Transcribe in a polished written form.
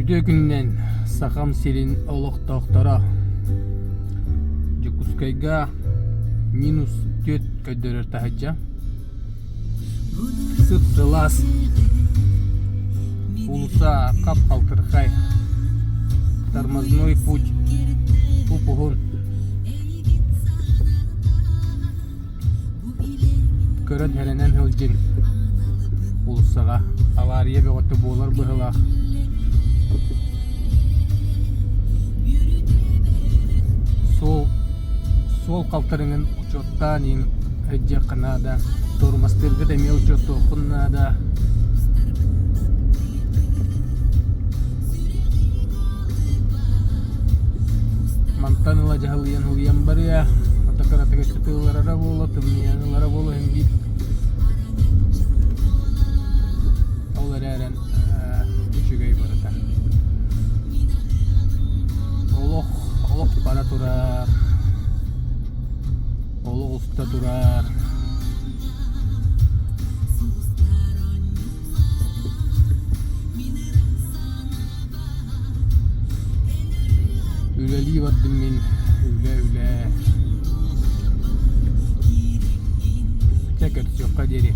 Үтүө күнүнэн Сахам сирин олохтоохторо! Дьокуускайга минус 4 көрдөрөр таһырдьа. Сып-сылаас уулусса хап-халтырхай, тормозной путь уп-уһун. Көрөн эрэнэн сылдьыҥ уулуссаҕа авария бөҕөтө буолар быһыылаах Суол суол халтарыҥын учуоттаан иһин сылдьыахха наада тормозтыыргыт эмиэ учуоттуоххун наада Мантан ыла дьаһалыйан һылыйан барыа, ата кыратык өссө тыылларара буолуо, тымныйан ылара буолуо иһин биир. Ол эрээрэн үчүгэй барыта. Олох, олох бара турар. Олох уста турар. Үлэлии бардым мин, үлэ-үлэ. Чэ, көрсүөххэ диэри.